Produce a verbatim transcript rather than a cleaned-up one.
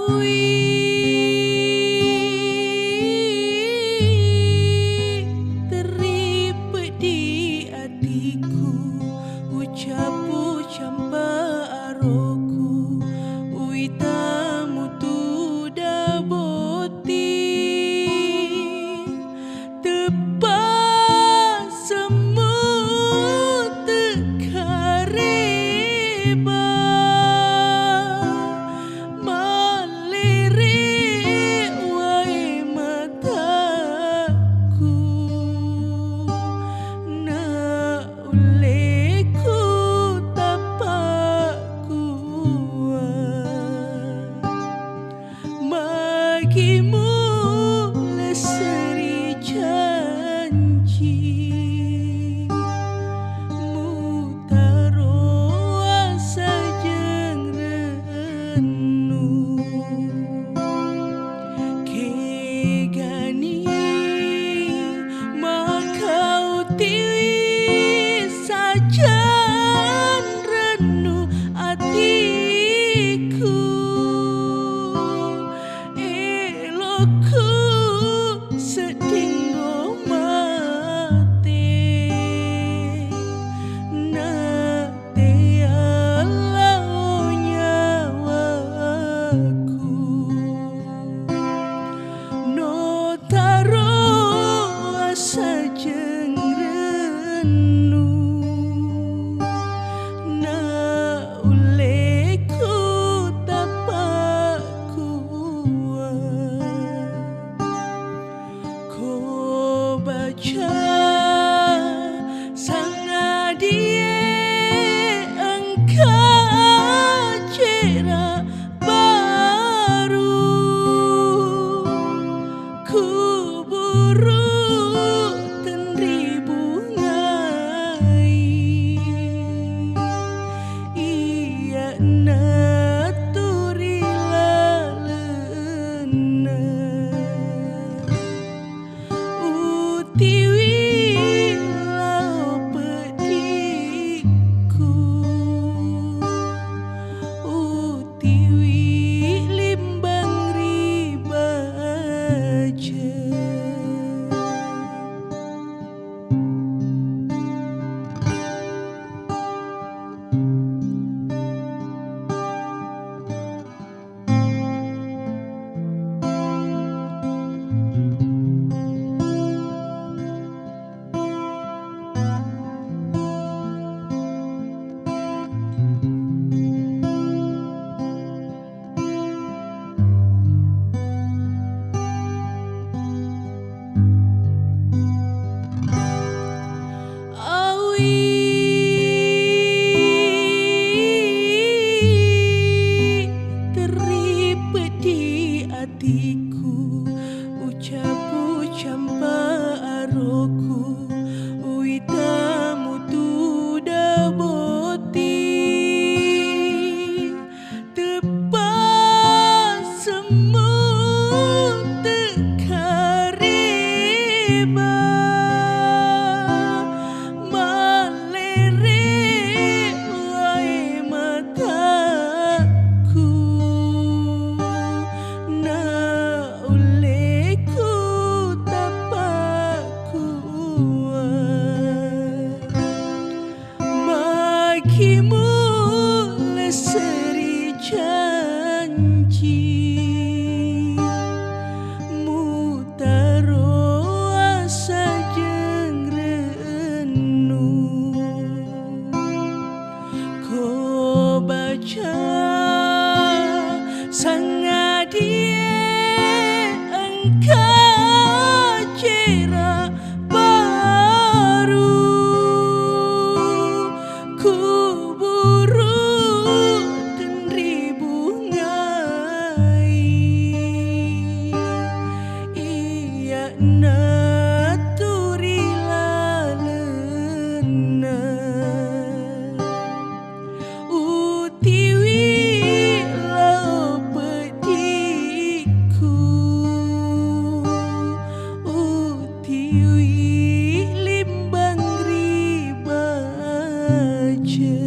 Ui, terri peddi atiku, ucapu campa aroku, uwita mutuda botting. Teppa semmu tekkareba, mallere wae mataku, na ulle ku tappa kuwa. Magi mulesseri janji, mutaro asajeng rennu. Kegani maka utiwi sajan rennu atiku, elokku seddinggo mate, na teallau nyawaku. No taro asajeng rennu, na ulle ku tappa kuwa. Ko baca sangadie engka cera baru, kuburu tenri bungai, iya naturi lalenna. Utiwi lao peddiku, utiwi limbang ri baja. Awi terri peddi atiku, ucapu campa aroku, uwita mutuda botting. Teppa semmu tekkareba, mallere wae mataku, na ulle ku tappa kuwa. Magi mulesseri janji, mutaro asajeng rennu. Ko baca sangadie engka cera baru, kuburu tenri bungai, iya naturi lalenna. Utiwi lao peddiku, utiwi limbang ri baja.